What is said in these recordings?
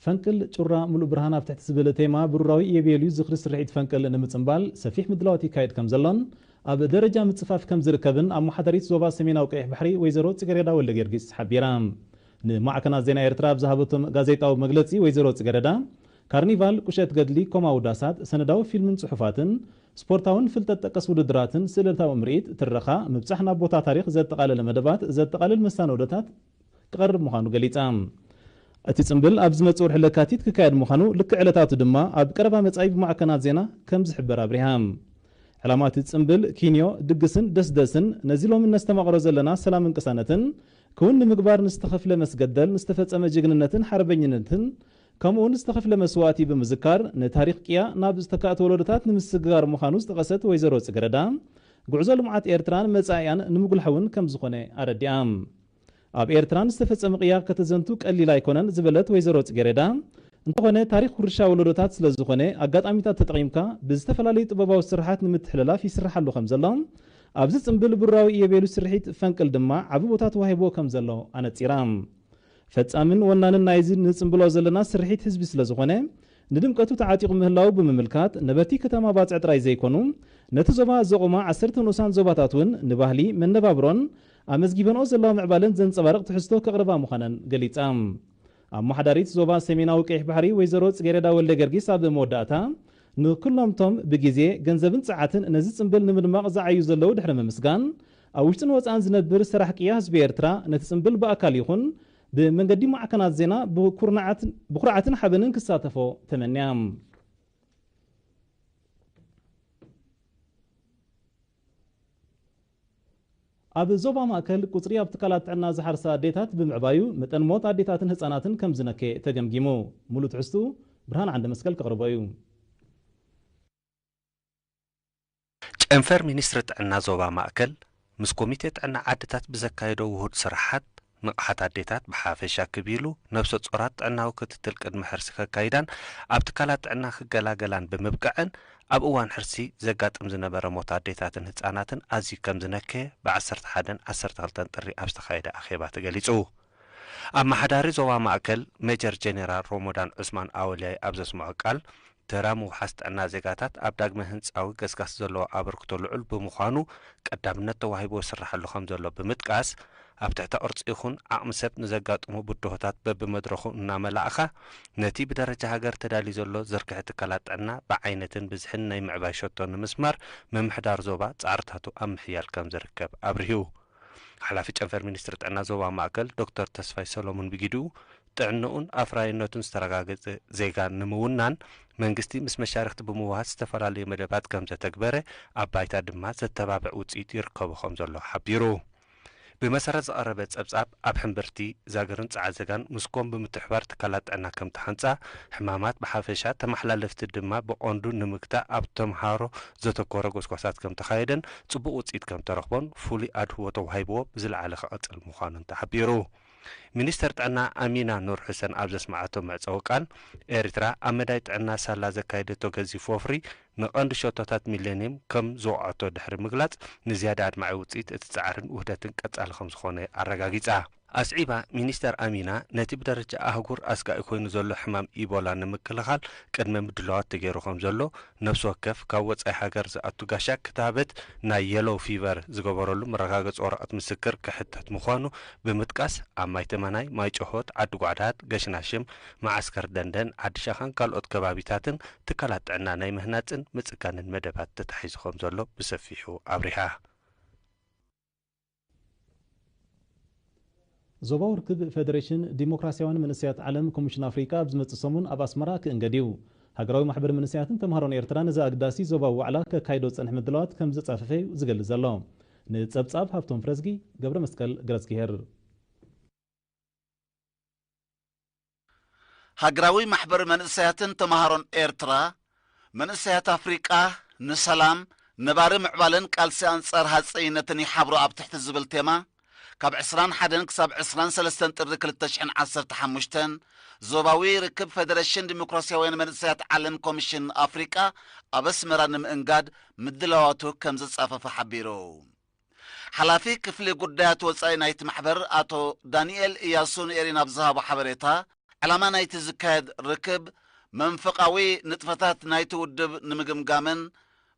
ፈንቅል ጩራ ምሉእ ብርሃን ኣብ ትሕቲ ዝብል ቴማ ብሩራዊ ኢዮቤልዩ ዝኽሪ ስርሒት ፈንቅል ንምጽንባል ሰፊሕ ምድላዋት ይካየድ ከም ዘሎን ኣብ ደረጃ ምጽፋፍ ከም ዝርከብን ኣመሓዳሪት ዞባ ሰሜናዊ ቀይሕ ባሕሪ ወይዘሮ ጽጌረዳ ወልደጊዮርጊስ ሓቢራ። ንማዕከናት ዜና ኤርትራ ኣብ ዝሃበቶ ጋዜጣዊ መግለጺ ወይዘሮ ጽጌረዳ፣ ካርኒቫል፣ ቁሸት ገድሊ፣ ኮማ ውዳሳት፣ ሰነዳዊ ፊልምን ጽሑፋትን፣ ስፖርታውን ፍልጠት ጠቀስ ውድድራትን፣ ስእለታዊ ምርኢት፣ ትረኻ፣ ምብጻሕ ናብ ቦታ ታሪኽ ዘጠቓለለ መደባት ዘጠቓልል መሳነዶታት ክቐርብ ምዃኑ ገሊጻ። እቲ ጽምብል ኣብ ዝመጽእ ወርሒ ለካቲት ክካየድ ምዃኑ፣ ልክዕ ዕለታቱ ድማ ኣብ ቀረባ መጻኢ ብማዕከናት ዜና ከም ዝሕበር ኣብሪሃ። ዕላማ እቲ ጽምብል ኪንዮ፣ ድግስን ደስደስን፣ ነዚ ሎሚ እነስተማቕሮ ዘለና ሰላምን ቅሳነትን ክውን ንምግባር ንዝተኸፍለ መስገደል፣ ንዝተፈጸመ ጅግንነትን ሓርበኝነትን፣ ከምኡውን ዝተኸፍለ መስዋእቲ ብምዝካር፣ ንታሪኽ ቅያ ናብ ዝተካእተ ወለዶታት ንምስግጋር ምዃኑ ዝጠቐሰት ወይዘሮ ጽገረዳ፣ ጉዕዞ ልምዓት ኤርትራን መጻኢኣን ንምጉልሐውን ከም ዝኾነ ኣረዲኣ። ኣብ ኤርትራ ንዝተፈጸመ ቅያ ከተዘንቱ ቀሊል ኣይኮነን ዝበለት ወይዘሮ ጽጌሬዳ፣ እንተኾነ ታሪኽ ውርሻ ወለዶታት ስለ ዝኾነ ኣጋጣሚታት ተጠቒምካ ብዝተፈላለዩ ጥበባዊ ስርሓት ንምትሕልላፍ ይስርሓሉ ከም ዘሎ፣ ኣብዚ ጽምብል ብሩራዊ ኢዮቤሉ ስርሒት ፈንቅል ድማ ዓቢ ቦታ ተዋሂብዎ ከም ዘሎ ኣነጺራ። ፈጻምን ወናንን ናይዚ ንጽምብሎ ዘለና ስርሒት ህዝቢ ስለ ዝኾነ፣ ንድምቀቱ ተዓጢቑ ምህላዉ ብምምልካት፣ ነበርቲ ከተማ ባጽዕ ጥራይ ዘይኮኑ፣ ነቲ ዞባ ዘቑማ ዓሰርተ ንኡሳን ዞባታት እውን ንባህሊ፣ መነባብሮን ኣመዝጊበንኦ ዘለዋ ምዕባለን ዘንጸባርቕ ትሕዝቶ ከቕርባ ምዃነን ገሊጻ። ኣመሓዳሪት ዞባ ሰሜናዊ ቀይሕ ባሕሪ ወይዘሮ ጽጌረዳ ወልደ ገርጊስ ኣብ መወዳእታ፣ ንኩሎምቶም ብግዜ፣ ገንዘብን ጸዓትን ነዚ ጽምብል ንምድማቕ ዝዓዩ ዘለዉ ድሕሪ ምምስጋን፣ ኣብ ውሽጥን ወጻእን ዝነብር ሰራሕ ቅያ ህዝቢ ኤርትራ ነቲ ጽምብል ብኣካል ይኹን ብመንገዲ ማዕከናት ዜና ብኩርናዓት-፣ ብኩርዓትን ሓበንን ክሳተፎ ተመንያ። ኣብ ዞባ ማእከል ቁጽሪ ኣብ ትካላት ጥዕና ዝሓርሳ ኣዴታት ብምዕባዩ መጠን ሞት ኣዴታትን ህጻናትን ከም ዝነከየ ተገምጊሙ። ሙሉእ ትሕዝትኡ ብርሃን ዓንደ መስቀል ከቕርቦ እዩ። ጨንፈር ሚኒስትሪ ጥዕና ዞባ ማእከል ምስ ኮሚቴ ጥዕና ዓድታት ብዘካየዶ ውሁድ ስራሓት፣ ንቕሓት ኣዴታት ብሓፈሻ ክብ ኢሉ ነብሰ ጾራት ጥዕናዊ ክትትል ቅድሚ ሕርሲ ከካይዳን ኣብ ትካላት ጥዕና ክገላገላን ብምብቅዐን፣ ኣብ እዋን ሕርሲ ዘጋጥም ዝነበረ ሞት ኣዴታትን ህጻናትን ኣዝዩ ከም ዝነከየ ብ ዓሰርተ ሓደን ዓሰርተ ክልተን ጥሪ ኣብ ዝተኻየደ ኣኼባ ተገሊጹ። ኣመሓዳሪ ዞባ ማእከል ሜጀር ጀኔራል ሮሞዳን ዑስማን ኣወልያይ ኣብ ዘስምዖ ቃል፣ ተራ ምውሓስ ጥዕና ዜጋታት ኣብ ዳግመ ህንጻዊ ገስጋስ ዘለዎ ኣበርክቶ ልዑል ብምዃኑ ቀዳምነት ተዋሂብዎ ይስርሓሉ ከም ዘሎ ብምጥቃስ፣ ኣብ ትሕተ ቅርጺ ይኹን ዓቕሚ ሰብ ንዘጋጥሙ ብድሆታት በብመድረኹ እናመላእኻ፣ ነቲ ብደረጃ ሃገር ተዳልዩ ዘሎ ዝርግሐ ትካላት ጥዕና ብዓይነትን ብዝሕን ናይ ምዕባይ ሸቶ ንምስማር ምምሕዳር ዞባ ጻዕርታቱ ኣብ ምሕያል ከም ዝርከብ ኣብሪሁ። ሓላፊ ጨንፈር ሚኒስትሪ ጥዕና ዞባ ማእከል ዶክተር ተስፋይ ሰሎሙን ብጊድኡ፣ ጥዕንኡን ኣፍራይነቱን ዝተረጋገጸ ዜጋ ንምውናን መንግስቲ ምስ መሻርኽቲ ብምውሃስ ዝተፈላለዩ መደባት ከም ዘተግበረ፣ ኣብ ባይታ ድማ ዘተባብዕ ውጽኢት ይርከቦ ከም ዘሎ ሓቢሩ። ብመሰረት ዝቐረበ ጸብጻብ፣ ኣብ ሕምብርቲ፣ ዛግርን ጸዓዘጋን ምስ ኮም ብምትሕባር ትካላት ጥዕና ከም ተሓንጻ፣ ሕማማት ብሓፈሻ ተመሓላለፍቲ ድማ ብቐንዱ ንምግታእ ኣብ ተምሃሮ ዘተኮረ ጎስጓሳት ከም ተኻየደን ጽቡቕ ውጽኢት ከም ተረኽቦን ፍሉይ ኣድህቦ ተዋሂብዎ ብዝለዓለ ክቕጽል ምዃኑን ተሓቢሩ። ሚኒስተር ጥዕና ኣሚና ኑር ሑሰን ኣብ ዘስመዓቶ መዕጸዊ ቃል፣ ኤርትራ ኣብ መዳይ ጥዕና ሳላ ዘካየደቶ ገዚፍ ወፍሪ ንቐንዲ ሸቶታት ሚሌንየም ከም ዝወቕዐቶ ድሕሪ ምግላጽ፣ ንዝያዳ ኣድማዒ ውጽኢት እቲ ጻዕርን ውህደትን ቀጻሊ ከም ዝኾነ ኣረጋጊጻ። ኣስዒባ ሚኒስተር ኣሚና፣ ነቲ ብደረጃ ኣህጉር ኣስጋኢ ኮይኑ ዘሎ ሕማም ኢቦላ ንምክልኻል ቅድመ ምድላዋት ተገይሩ ከም ዘሎ፣ ነፍሲ ወከፍ ካብ ወጻኢ ሃገር ዝኣቱ ጋሻ ክታበት ናይ የሎው ፊቨር ዝገበረሉ መረጋገጺ ወረቐት ምስክር ክሕተት ምዃኑ ብምጥቃስ፣ ኣብ ማይ ተመናይ፣ ማይ ጨሆት፣ ዓዲ ጓዕዳድ፣ ገሽናሽም፣ መዓስከር ደንደን፣ ዓዲ ሻኻን ካልኦት ከባቢታትን ትካላት ጥዕና ናይ ምህናጽን ምጽጋንን መደባት ተታሒዙ ከም ዘሎ ብሰፊሑ ኣብሪሃ። ዞባዊ ርክብ ፌደሬሽን ዲሞክራሲያውያን መንእሰያት ዓለም ኮሚሽን ኣፍሪቃ ኣብ ዝመጽእ ሰሙን ኣብ ኣስመራ ክእንገድ እዩ። ሃገራዊ ማሕበር መንእሰያትን ተምሃሮን ኤርትራ ነዚ ኣግዳሲ ዞባዊ ዋዕላ ከካይዶ ዝጸንሐ ምድላዋት ከም ዘጻፈፈ እዩ ዝገልጽ ዘሎ። ንጸብጻብ ሃብቶም ፍረዝጊ፣ ገብረ መስቀል ገረዝግሄር። ሃገራዊ ማሕበር መንእሰያትን ተምሃሮን ኤርትራ፣ መንእሰያት ኣፍሪቃ ንሰላም፣ ነባሪ ምዕባለን ቃልሲ ኣንጻር ሃጸይነትን ይሓብሩ ኣብ ትሕቲ ዝብል ቴማ፣ ካብ ዕስራን ሓደን ክሳብ ዕስራን ሰለስተን ጥሪ ክልተ ሽሕን ዓሰርተ ሓሙሽተን ዞባዊ ርክብ ፌደሬሽን ዲሞክራሲያውያን መንእሰያት ዓለም ኮሚሽን ኣፍሪቃ ኣብ ኣስመራ ንምእንጋድ ምድላዋቱ ከም ዝጻፈፈ ሓቢሩ። ሓላፊ ክፍሊ ጉዳያት ወጻኢ ናይቲ ማሕበር ኣቶ ዳንኤል እያሱ ንኤሪና ኣብ ዝሃቦ ሓበሬታ፣ ዕላማ ናይቲ ዝካየድ ርክብ መንፈቓዊ ንጥፈታት ናይቲ ውድብ ንምግምጋምን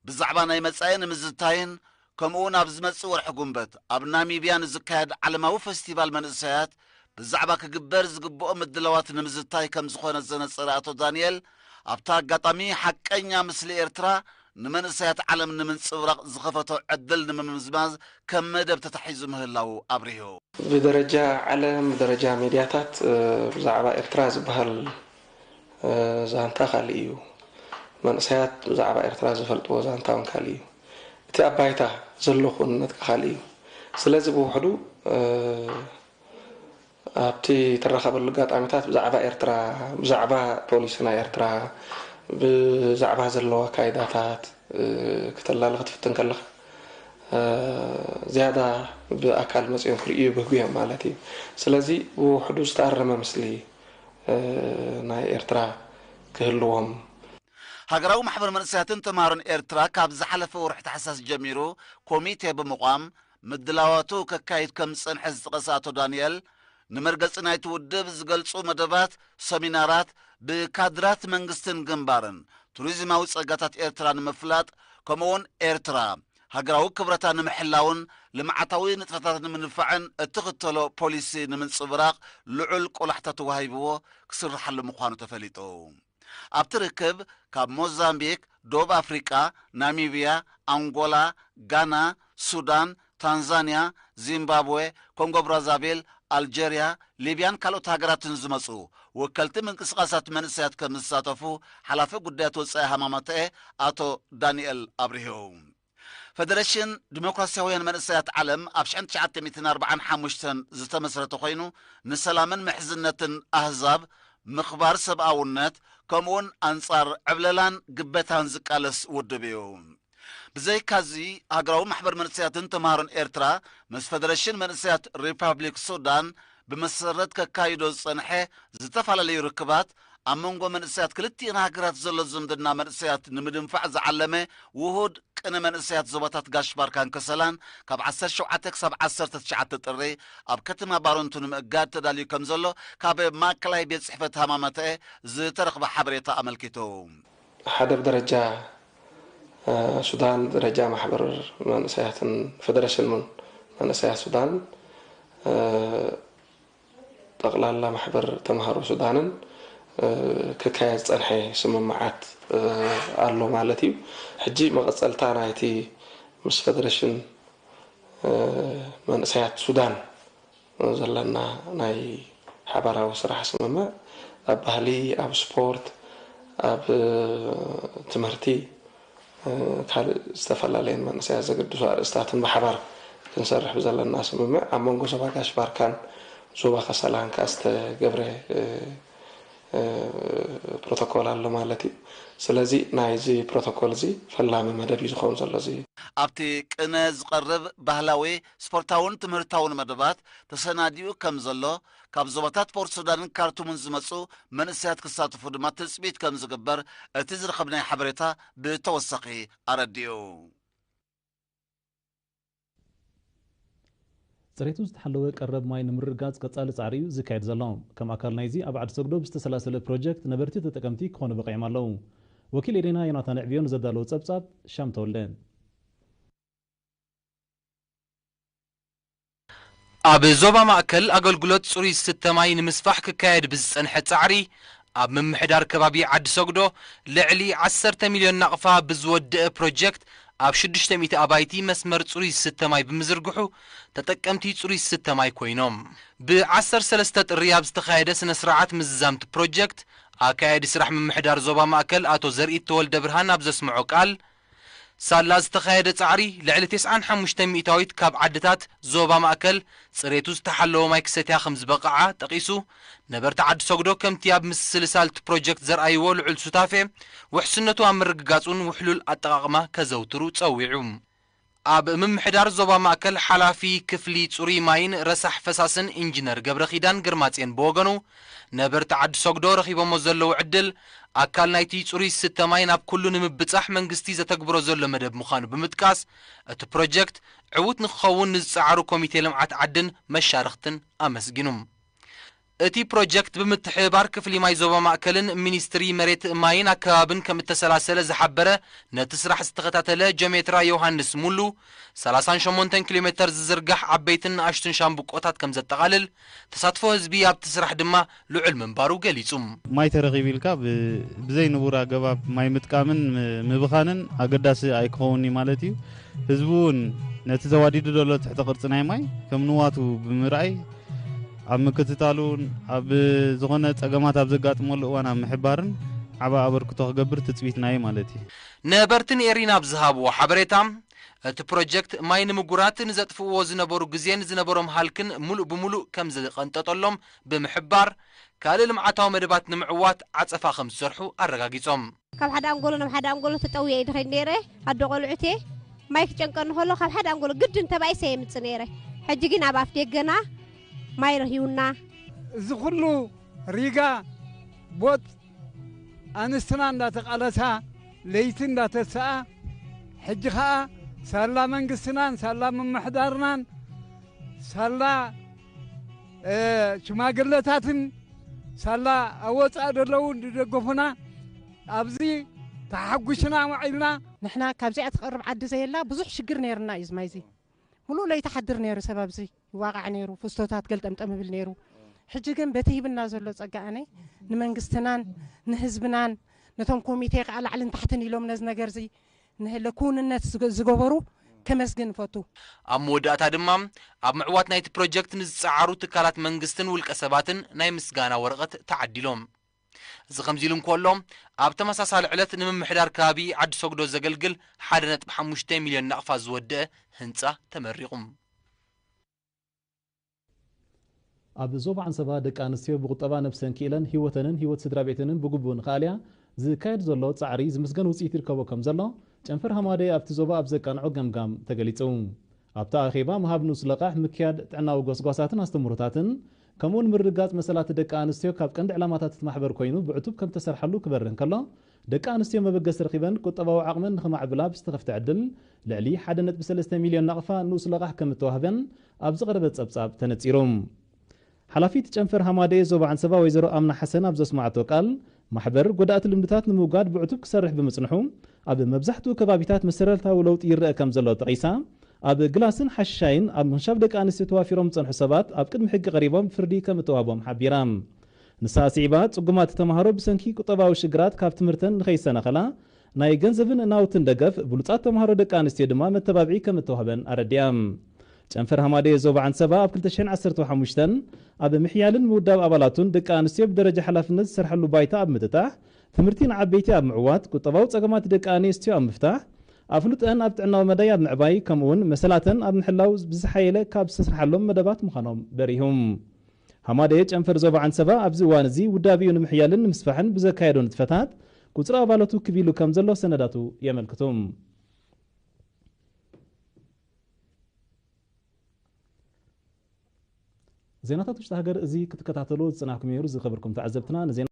ብዛዕባ ናይ መጻኢ ንምዝታይን፣ ከምኡ እውን ኣብ ዝመጽእ ወርሒ ጉንበት ኣብ ናሚብያ ንዝካየድ ዓለማዊ ፈስቲቫል መንእሰያት ብዛዕባ ክግበር ዝግብኦ ምድላዋት ንምዝታይ ከም ዝኾነ ዘነጸረ ኣቶ ዳንኤል፣ ኣብታ ኣጋጣሚ ሓቀኛ ምስሊ ኤርትራ ንመንእሰያት ዓለም ንምንጽብራቕ ዝኸፈቶ ዕድል ንምምዝማዝ ከም መደብ ተታሒዙ ምህላዉ ኣብሪሁ። ብደረጃ ዓለም፣ ብደረጃ ሜድያታት፣ እ፣ ብዛዕባ ኤርትራ ዝበሃል፣ እ፣ ዛንታ ካልእ እዩ። መንእሰያት ብዛዕባ ኤርትራ ዝፈልጥዎ ዛንታ እውን ካልእ እዩ። እቲ ኣብ ባይታ ዘሎ ክውንነት ከ ካልእ እዩ። ስለዚ ብውሕዱ፣ እ፣ ኣብቲ ትራኸበሉ ኣጋጣሚታት ብዛዕባ ኤርትራ፣ ብዛዕባ ፖሊሲ ናይ ኤርትራ፣ ብዛዕባ ዘለዎ ኣካይዳታት፣ እ፣ ክተላሊ ክትፍትን ከለኻ፣ እ፣ ዝያዳ ብኣካል መጺኦም ክርእዩ ይብህጉ እዮም ማለት እዩ። ስለዚ ብውሕዱ ዝተኣረመ ምስሊ፣ እ፣ ናይ ኤርትራ ክህልዎም። ሃገራዊ ማሕበር መንእሰያትን ተምሃሮን ኤርትራ ካብ ዝሓለፈ ወርሒ ታሕሳስ ጀሚሩ ኮሚቴ ብምቋም ምድላዋቱ ከካይድ ከም ዝጸንሐ ዝጠቐሰ ኣቶ ዳንኤል፣ ንመርገጺ ናይቲ ውድብ ዝገልጹ መደባት፣ ሰሚናራት፣ ብካድራት መንግስትን ግንባርን ቱሪዝማዊ ጸጋታት ኤርትራ ንምፍላጥ፣ ከምኡውን ኤርትራ ሃገራዊ ክብረታ ንምሕላውን ልምዓታዊ ንጥፈታት ንምንፋዕን እትኽተሎ ፖሊሲ ንምንጽብራቕ ልዑል ቆላሕታ ተዋሂብዎ ክስርሓሉ ምዃኑ ተፈሊጡ። ኣብቲ ርክብ ካብ ሞዛምቢክ፣ ደቡብ ኣፍሪቃ፣ ናሚብያ፣ ኣንጎላ፣ ጋና፣ ሱዳን፣ ታንዛንያ፣ ዚምባብዌ፣ ኮንጎ ብራዛቪል፣ ኣልጀርያ፣ ሊብያን ካልኦት ሃገራትን ዝመጹ ወከልቲ ምንቅስቓሳት መንእሰያት ከም ዝሳተፉ ሓላፊ ጉዳያት ወጻኢ ሃማማተኤ ኣቶ ዳንኤል ኣብሪሁ። ፈደረሽን ዲሞክራሲያውያን መንእሰያት ዓለም ኣብ ሽሕን ትሽዓተ ሚእትን ኣርባዓን ሓሙሽተን ዝተመስረተ ኮይኑ፣ ንሰላምን ምሕዝነትን ኣህዛብ፣ ምኽባር ሰብኣውነት፣ ከምኡውን ኣንጻር ዕብለላን ግበታን ዝቃለስ ውድብ እዩ። ብዘይካዚ፣ ሃገራዊ ማሕበር መንእሰያትን ተምሃሮን ኤርትራ ምስ ፈደረሽን መንእሰያት ሪፓብሊክ ሱዳን ብመሰረት ከካይዶ ዝጸንሐ ዝተፈላለዩ ርክባት፣ ኣብ መንጎ መንእሰያት ክልቲኤን ሃገራት ዘሎ ዝምድና መንእሰያት ንምድንፋዕ ዝዓለመ ውሁድ ቅነ መንእሰያት ዞባታት ጋሽ ባርካን ከሰላን ካብ ዓሰርተ ሸውዓተ ክሳብ ዓሰርተ ትሽዓተ ጥሪ ኣብ ከተማ ባረንቱ ንምእጋድ ተዳልዩ ከም ዘሎ ካብ ማእከላይ ቤት ጽሕፈት ሃማመተኤ ዝተረኽበ ሓበሬታ ኣመልኪቱ። ሓደ ብደረጃ፣ እ፣ ሱዳን፣ ደረጃ ማሕበር መንእሰያትን ፈደረሽን መን-፣ መንእሰያት ሱዳን፣ እ፣ ጠቕላላ ማሕበር ተምሃሮ ሱዳንን፣ እ፣ ክካየድ ዝጸንሐ ስምምዓት፣ እ፣ ኣሎ ማለት እዩ። ሕጂ መቐጸልታ ናይቲ ምስ ፈደረሽን፣ እ፣ መንእሰያት ሱዳን ዘለና ናይ ሓባራዊ ስራሕ ስምምዕ ኣብ ባህሊ፣ ኣብ ስፖርት፣ ኣብ፣ እ፣ ትምህርቲ፣ እ፣ ካልእ ዝተፈላለየን መንእሰያት ዘገድሱ ኣርእስታትን ብሓባር ክንሰርሕ ብዘለና ስምምዕ ኣብ መንጎ ዞባ ጋሽ ባርካን ዞባ ከሰላን ከኣ ዝተገብረ፣ እ፣ እ፣ ፕሮቶኮል ኣሎ ማለት እዩ። ስለዚ ናይዚ ፕሮቶኮል እዚ ፈላሚ መደብ እዩ ዝኸውን ዘሎ እዚ። ኣብቲ ቅነ ዝቐርብ ባህላዊ፣ ስፖርታውን ትምህርታውን መደባት ተሰናዲኡ ከም ዘሎ፣ ካብ ዞባታት ፖርት ሱዳንን ካርቱምን ዝመጹ መንእሰያት ክሳተፉ ድማ ትጽቢት ከም ዝግበር እቲ ዝረኸብናዮ ሓበሬታ ብተወሳኺ ኣረዲኡ። ጽሬቱ ዝተሓለወ ቀረብ ማይ ንምርግጋጽ ቀጻሊ ጻዕሪ እዩ ዝካየድ ዘሎ። ከም ኣካል ናይዚ ኣብ ዓዲ ሰግዶ ብዝተሰላሰለ ፕሮጀክት ነበርቲ ተጠቀምቲ ክኾኑ በቒዖም ኣለዉ። ወኪል ኤሬና ዮናታን ዕብዮ ንዘዳለዎ ጸብጻብ ሻም ተወልደ። ኣብ ዞባ ማእከል ኣገልግሎት ጽሩይ ዝስተ ማይ ንምስፋሕ ክካየድ ብዝጸንሐ ጻዕሪ፣ ኣብ ምምሕዳር ከባቢ ዓዲ ሰግዶ ልዕሊ ዓሰርተ ሚልዮን ናቕፋ ብዝወድእ ፕሮጀክት ኣብ ሽዱሽተ ሚእቲ ኣባይቲ መስመር ጽሩይ ዝስተ ማይ ብምዝርግሑ ተጠቀምቲ ጽሩይ ዝስተ ማይ ኮይኖም። ብ ዓሰርተ ሰለስተ ጥሪ ኣብ ዝተኻየደ ስነ ስርዓት ምዝዛምቲ ፕሮጀክት፣ ኣካያዲ ስራሕ ምምሕዳር ዞባ ማእከል ኣቶ ዘርኢት ተወልደ ብርሃን ኣብ ዘስምዖ ቃል፣ ሳላ ዝተኻየደ ጻዕሪ፣ ልዕሊ ተስዓን ሓሙሽተ ሚእታዊት ካብ ዓድታት ዞባ ማእከል ጽሬቱ ዝተሓለወ ማይ ክሰትያ ከም ዝበቕዓ ጠቒሱ፣ ነበርቲ ዓዲ ሰግዶ ከምቲ ኣብ ምስልሳል እቲ ፕሮጀክት ዘርኣይዎ ልዑል ሱታፌ፣ ውሕስነቱ ኣብ ምርግጋጽ እውን ውሕሉል ኣጠቓቕማ ከዘውትሩ ጸዊዑ። ኣብ ምምሕዳር ዞባ ማእከል ሓላፊ ክፍሊ ጽሩይ ማይን ረሳሕ ፈሳስን ኢንጂነር ገብረኺዳን ግርማጼን ብወገኑ፣ ነበርቲ ዓዲ ሰግዶ ረኺቦሞ ዘለዉ ዕድል፣ ኣካል ናይቲ ጽሩይ ዝስተ ማይ ናብ ኩሉ ንምብጻሕ መንግስቲ ዘተግብሮ ዘሎ መደብ ምዃኑ ብምጥቃስ፣ እቲ ፕሮጀክት ዕዉት ንክኸውን ንዝጸዓሩ ኮሚቴ ልምዓት ዓድን መሻርኽትን ኣመስጊኑ። እቲ ፕሮጀክት ብምትሕብባር ክፍሊ ማይ ዞባ ማእከልን ሚኒስትሪ መሬት ማይን ኣከባብን ከም እተሰላሰለ ዝሓበረ ነቲ ስራሕ ዝተኸታተለ ጀሜትራ ዮሃንስ ሙሉ፣ ሰላሳን ሸሞንተን ኪሎ ሜተር ዝዝርጋሕ ዓበይትን ንኣሽቱን ሻምብቆታት ከም ዘጠቓልል፣ ተሳትፎ ህዝቢ ኣብቲ ስራሕ ድማ ልዑል ምንባሩ ገሊጹ። ማይ ተረኺቡ ኢልካ ብ-፣ ብዘይ ንቡር ኣገባብ ማይ ምጥቃምን ም-፣ ምብኻንን ኣገዳሲ ኣይክኸውን እዩ ማለት እዩ። ህዝቢ እውን ነቲ ተዋዲዱ ዘሎ ትሕተ ቅርጺ ናይ ማይ ከም ንዋቱ ብምርኣይ ኣብ ምክትታሉን ኣብ ዝኾነ ጸገማት ኣብ ዘጋጥመሉ እዋን ኣብ ምሕባርን ዓቢ ኣበርክቶ ክገብር ትጽቢትና እዩ ማለት እዩ። ነበርትን ኤሪና ኣብ ዝሃብዎ ሓበሬታ፣ እቲ ፕሮጀክት ማይ ንምጉራት ንዘጥፍእዎ ዝነበሩ ግዜን ዝነበሮም ሃልክን ሙሉእ ብሙሉእ ከም ዝቐንጠጠሎም ብምሕባር፣ ካልእ ልምዓታዊ መደባት ንምዕዋት ዓጸፋ ከም ዝሰርሑ ኣረጋጊጾም። ካብ ሓደ ኣንጎሎ ናብ ሓደ ኣንጎሎ ተጠውየ እየ ድኸይድ ነይረ። ኣዶ ቆልዑት እየ። ማይ ክጨንቀኒ ከሎ ካብ ሓደ ኣንጎሎ ግድን ተባኢሰ እየ ምጽእ ነይረ። ሕጂ ግን ኣብ ኣፍ ደገና ማይ ረኺቡና። እዚ ኩሉ ሪጋ ቦጥ ኣንስትና እንዳተቓለሳ፣ ለይቲ እንዳተስኣ፣ ሕጂ ኸኣ ሳላ መንግስትናን ሳላ ምምሕዳርናን ሳላ፣ እ፣ ሽማግለታትን ሳላ ኣብ ወጻኢ ዘለዉ ዝደገፉና ኣብዚ ተሓጒስና ውዒልና። ንሕና ካብዚኣ ትቐርብ ዓዲ ዘየላ ብዙሕ ሽግር ነይርና እዩ። ዝማይዚ ሙሉእ ለይቲ ሓድር ነይሩ፣ ሰብ ኣብዚ ይዋቃዕ ነይሩ፣ ፍስቶታት ገልጠምጠም ይብል ነይሩ። ሕጂ ግን በቲ ሂብና ዘሎ ጸጋ ኣነ ንመንግስትናን ንህዝብናን ነቶም ኮሚቴ ከዓ ላዕልን ታሕትን ኢሎም ነዚ ነገር እዚ ንህለ ክውንነት ዝገ-፣ ዝገበሩ ከመስግን እፈቱ። ኣብ መወዳእታ ድማ ኣብ ምዕዋት ናይቲ ፕሮጀክት ንዝጸዓሩ ትካላት መንግስትን ውልቀ ሰባትን ናይ ምስጋና ወረቐት ተዓዲሎም። እዚ ከምዚ ኢሉ እንከሎ፣ ኣብ ተመሳሳሊ ዕለት ንምምሕዳር ከባቢ ዓዲ ሰግዶ ዘገልግል ሓደ ነጥቢ ሓሙሽተ ሚልዮን ናቕፋ ዝወደአ ህንጻ ተመሪቑ። ኣብ ዞባ ዓንሰባ ደቂ ኣንስትዮ ብቁጠባ ነብሰን ክኢለን ህይወተንን ህይወት ስድራ ቤተንን ብግቡእ ንኽኣልያ ዝካየድ ዘሎ ጻዕሪ ዝምስገን ውጽኢት ይርከቦ ከም ዘሎ ጨንፈር ሃማደይ ኣብቲ ዞባ ኣብ ዘቃንዖ ገምጋም ተገሊጹ። ኣብቲ ኣኼባ ምሃብ ንኡስ ለቓሕ፣ ምክያድ ጥዕናዊ ጎስጓሳትን ኣስተምህሮታትን፣ ከምኡውን ምርግጋጽ መሰላት ደቂ ኣንስትዮ ካብ ቀንዲ ዕላማታት እቲ ማሕበር ኮይኑ ብዕቱብ ከም ተሰርሓሉ ክበርህ እንከሎ፣ ደቂ ኣንስትዮ መበገሲ ረኺበን ቁጠባዊ ዓቕመን ንኸማዕብላ ብዝተኸፍተ ዕድል ልዕሊ ሓደ ነጥቢ ሰለስተ ሚልዮን ናቕፋ ንኡስ ለቓሕ ከም እተዋህበን ኣብ ዝቐረበ ጸብጻብ ተነጺሩ። ሓላፊት ጨንፈር ሃማደኤ ዞባ ዓንሰባ ወይዘሮ ኣምና ሓሰን ኣብ ዘስማዓቶ ቃል፣ ማሕበር ጎዳእቲ ልምድታት ንምውጋድ ብዕቱብ ክሰርሕ ብምጽንሑ፣ ኣብ መብዛሕትኡ ከባቢታት መሰረታዊ ለውጢ ይረአ ከም ዘሎ ጠቒሳ፣ ኣብ ግላስን ሓሽሻይን ኣብ ምንሻብ ደቂ ኣንስትዮ ተዋፊሮም ዝጸንሑ ሰባት ኣብ ቅድሚ ሕጊ ቀሪቦም ፍርዲ ከም እተዋህቦም ሓቢራ። ንሳ ስዒባ፣ ጽጉማት ተመሃሮ ብሰንኪ ቁጠባዊ ሽግራት ካብ ትምህርተን ንኸይሰናኸላ ናይ ገንዘብን ናውትን ደገፍ፣ ብሉጻት ተመሃሮ ደቂ ኣንስትዮ ድማ መተባብዒ ከም እተዋህበን ኣረዲኣ። ጨንፈር ሃማደኤ ዞባ ዓንሰባ ኣብ ክልተ ሽሕን ዓሰርተ ሓሙሽተን ኣብ ምሕያልን ምውዳብ ኣባላቱን ደቂ ኣንስትዮ ብደረጃ ሓላፍነት ዝሰርሓሉ ባይታ ኣብ ምጥጣሕ፣ ትምህርቲ ንዓበይቲ ኣብ ምዕዋት፣ ቁጠባዊ ጸገማት ደቂ ኣንስትዮ ኣብ ምፍታሕ፣ ኣፍልጦአን ኣብ ጥዕናዊ መዳይ ኣብ ምዕባይ፣ ከምኡውን መሰላተን ኣብ ምሕላው ብዝሓየለ ካብ ዝተሰርሓሎም መደባት ምዃኖም በሪሁ። ሃማደኤ ጨንፈር ዞባ ዓንሰባ ኣብዚ እዋን እዚ ውዳቤኡ ንምሕያልን ንምስፋሕን ብዘካየዶ ንጥፈታት ቁጽሪ ኣባላቱ ክብ ኢሉ ከም ዘሎ ሰነዳቱ የመልክቱ። ዜናታት ውሽጢ ሃገር እዚ ክትከታተሉ ዝጽናሕኩም ነይሩ። ዝኸበርኩም ተዓዘብትና፣ ንዜና